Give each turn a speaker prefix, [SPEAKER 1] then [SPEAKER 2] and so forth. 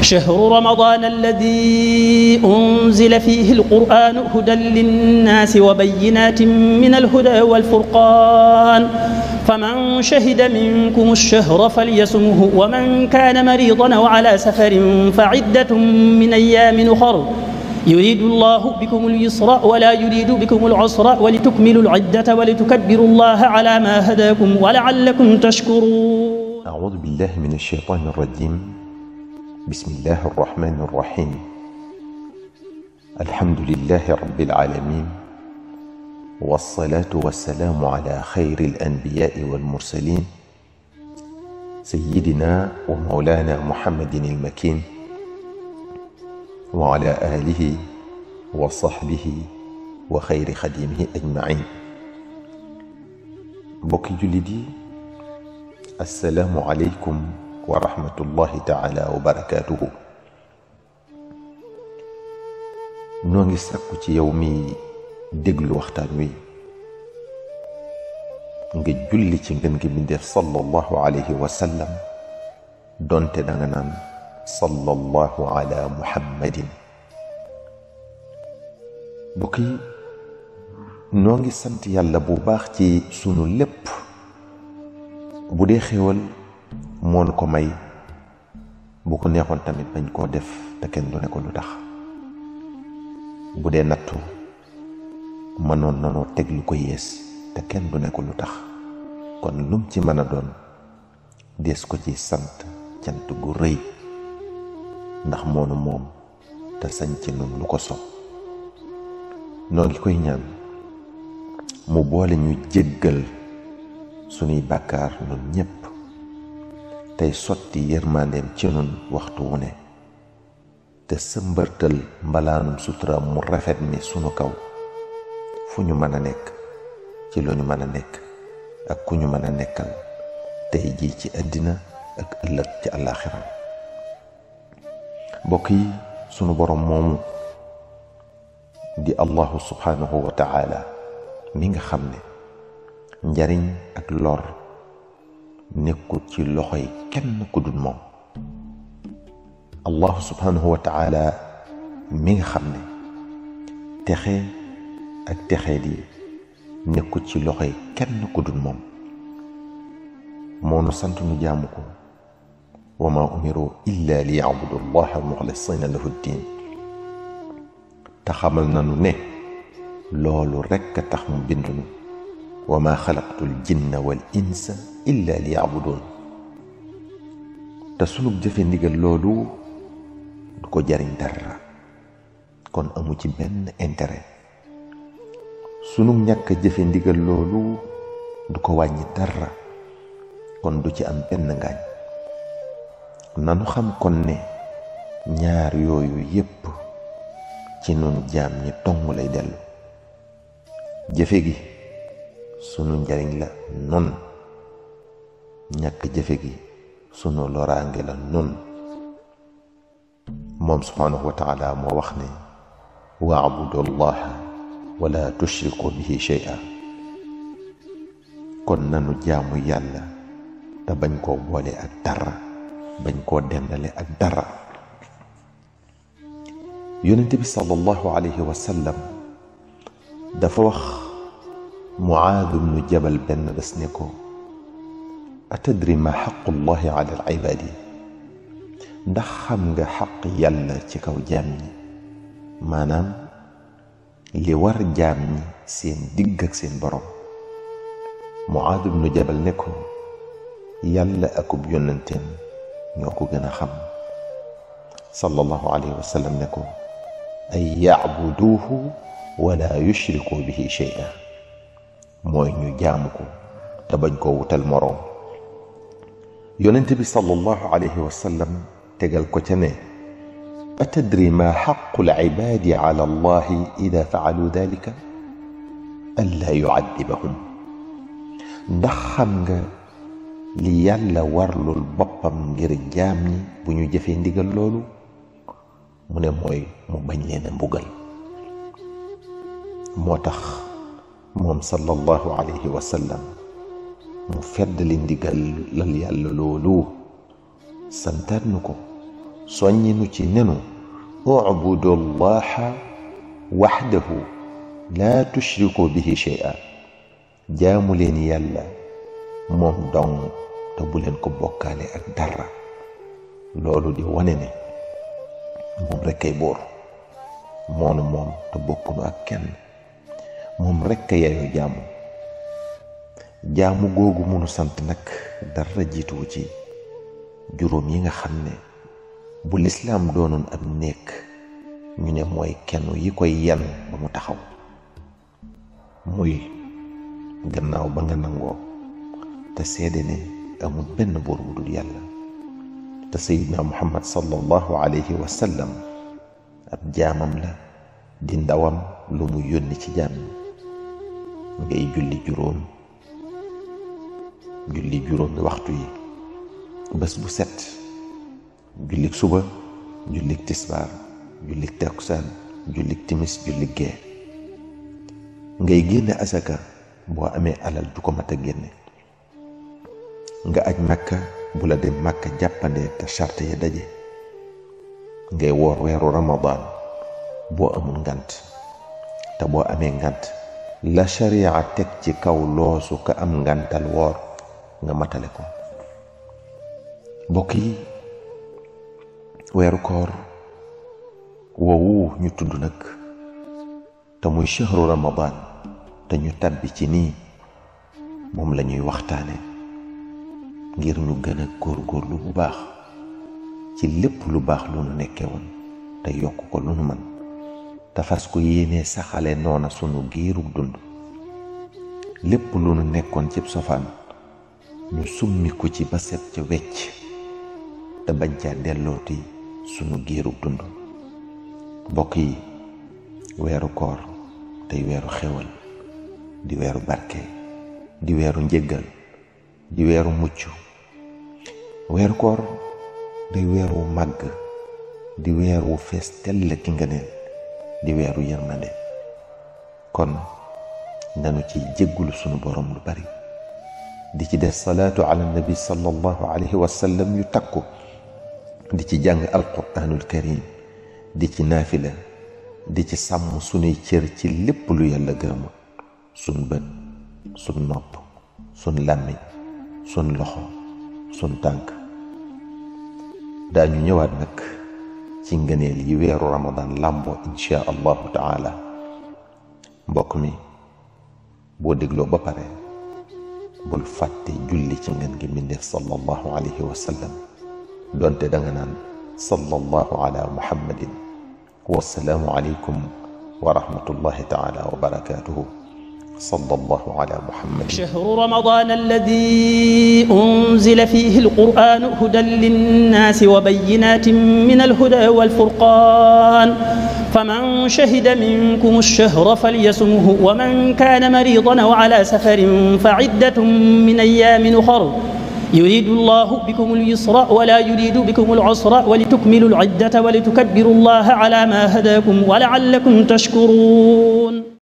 [SPEAKER 1] شهر رمضان الذي أنزل فيه القرآن هدى للناس وبينات من الهدى والفرقان فمن شهد منكم الشهر فليصمه ومن كان مريضا أو على سفر فعدة من أيام أخر يريد الله بكم اليسر ولا يريد بكم العسر ولتكملوا العدة ولتكبروا الله على ما هداكم ولعلكم تشكرون.
[SPEAKER 2] أعوذ بالله من الشيطان الرجيم. بسم الله الرحمن الرحيم. الحمد لله رب العالمين، والصلاة والسلام على خير الأنبياء والمرسلين سيدنا ومولانا محمد المكين وعلى آله وصحبه وخير خديمه أجمعين. بوكي جلدي، السلام عليكم ورحمة الله تعالى وبركاته. نونغي ساكو تي يومي دغلو waxtaan wi nga julli ci ngeen gi bindef sallallahu alayhi wa sallam donte da nga naan sallallahu ala muhammadin. bokki noo ngi sant yàlla bu baax ci sunu lépp. bu dee xéewal moon ko may, bu ko neexoon tamit bañ koo def te kenn du ne ko lu tax. bu dee nattu mënoon nanoo teg lu ko yées te kenn du ne ko lu tax. kon lum ci mën a doon dees ko ci sant cant gu rëy, ndax moonu moom te sañ ci nun lu ko sopp. noo ngi koy ñaan mu boole ñu jéggal sunuy bàkkaar nun ñépp, tey sotti yërmandeem ci nun waxtu wu ne, te sëmbërtal mbalaanum sutura mu rafet mi sunu kaw fu ñu mën a nekk, ci lu ñu mën a nekk ak ku ñu mën a nekkal, tey jii ci àddina ak ëllëg ci àllaaxira. mbokk yi, sunu borom moomu di allahu subhanahu wa ta'ala mi nga xam ne njariñ ak lor nekkul ci loxoy kenn ku dul moom. allahu subhanahu wa ta'ala mi nga xam ne texe ak texe di nekkul ci loxoy kenn ku dul moom. moo nu sant nu jaamu ko, wa ma umiru illa li ya'budu allaha muxlisina lahu ddin. te xamal nanu ne loolu rekk a tax mu bindunu, wa ma xalaqtul jinna wal insa illa li ya'budun. te sunub jëfe ndigal loolu du ko jariñ dara, kon amu ci benn intérêt. sunub ñàkk jëfe ndigal loolu du ko wàññi dara, kon du ci am benn ngaañ. nanu xam kon ne ñaar yooyu yépp ci nun jaam ñi tong lay dellu. jëfe gi sunu njariñ la nun, ñàkk jëfe gi sunu loraange la nun. moom subhanahu wa ta'ala moo wax ne wa'budu allaha wala tushriku bihi shay'a. kon nanu jaamu yàlla te bañ koo boole ak dara, bañ koo dendale ak dara. yonent bi sallallahu alayhi wa sallam dafa wax Muaad ibnu Jabal benn bés ne ko atadri ma xaqu llahi ala al-ibaadi. ndax xam nga xaq yàlla ci kaw jaam ñi, maanaam li war jaam ñi seen digg ak seen borom. Muaad ibnu Jabal ne ko yàlla akub yonenteem ñoo ko gën a xam. sallallahu alayhi wa sallam ne ko ay ya'buduuhu wala yushriku bihi shay'a, mooy ñu jaamu ko te bañ koo wutal moroom. yonent bi sallallahu alayhi wa sallam tegal ko ca ne atadri ma xaqu al-ibaadi ala allahi ida faalu dalika allaa yu'addibahum. ndax xam nga li yàlla warlul boppam ngir jaam ñi bu ñu jëfee ndigal loolu? mu ne mooy mu bañ leen a mbugal. moo tax moom sallallahu alayhi wa sallam mu feddali ndigal lal yàlla loolu santaat nu ko soññinu ci nenu ubudu llaha waxdahu laa tushriku bihi shay'a jaamu leen yàlla moom dong te bu leen ko bokkaale ak dara. loolu di wane ne moom rekk ay buur moonu moom te bokkunu ak kenn, moom rekk a yeyoo jaamu. jaamu googu munu sant nag dara jiituwu ci juróom yi nga xam ne bu lislaam doonoon ab néeg ñu ne mooy kenn yi koy yan ba mu taxaw, muy gannaaw ba nga nangoo te seede ne amul benn buur bu dul yàlla, te sayyidina muhammad sallallahu alayhi wa sallam ab jaamam la di ndawam lu mu yónni ci jaam ngay julli juróomi waxtu yi bés bu set, jullik suba, jullik tisbaar, jullik takkusaan, jullik timis, jullik gee. ngay génne asaka boo amee alal du ko mat a génne. nga aj makka bu la dem makka jàppandee te charte ya daje. ngay woor weeru ramadan boo amul ngant, te boo amee ngant la sharia teg ci kaw loosu ka am ngantal woor nga matale ko. mbokk yi, weeru koor woowu ñu tudd nag te muy shahru ramadan te ñu tabbi ci nii, moom la ñuy waxtaane ngir ñu gën a góorgóorlu bu baax ci lépp lu baax lu nu nekkee woon te yokk ko lu nu man, te fas ko yéenee saxale noona sunu giirug dund. lépp lu nu nekkoon ci sofaan ñu summi ko ci ba set ca wecc te bañ caa dellooti sunu giirug dund. mbokk yi, weeru koor tey weeru xewal, di weeru barke, di weeru njëggal, di weeru mucc. weeru koor day weeru màgg, di weeru fees tell ki ngëneel, di weeru yërmande. kon nanu ci jéggulu sunu borom lu bari, di ci def salaatu ala nabi sallallahu alayhi wa sallam yu takku, di ci jàng alquranul karim, di ci naafila, di ci sàmm sunuy cër ci lépp lu yàlla gërëmul, sun bët, sun nopp, sun làmmiñ, sun loxo, sun tànk. daañu ñëwaat nag ci ngëneel yi weeru ramadan làmboo insha allahu taala. mbokk mi, boo dégloo ba pare bul fàtte julli ci ngeen gi mbindeef sallallahu alayhi wa sallam, donte danga naan sallallahu ala muhammadin. wassalaamu aleykum wa rahmatullahi taala wa barakatuhu. صلى الله على محمد.
[SPEAKER 1] شهر رمضان الذي أنزل فيه القرآن هدى للناس وبينات من الهدى والفرقان فمن شهد منكم الشهر فليصمه ومن كان مريضا أو على سفر فعدة من أيام أخر يريد الله بكم اليسر ولا يريد بكم العسر ولتكملوا العدة ولتكبروا الله على ما هداكم ولعلكم تشكرون.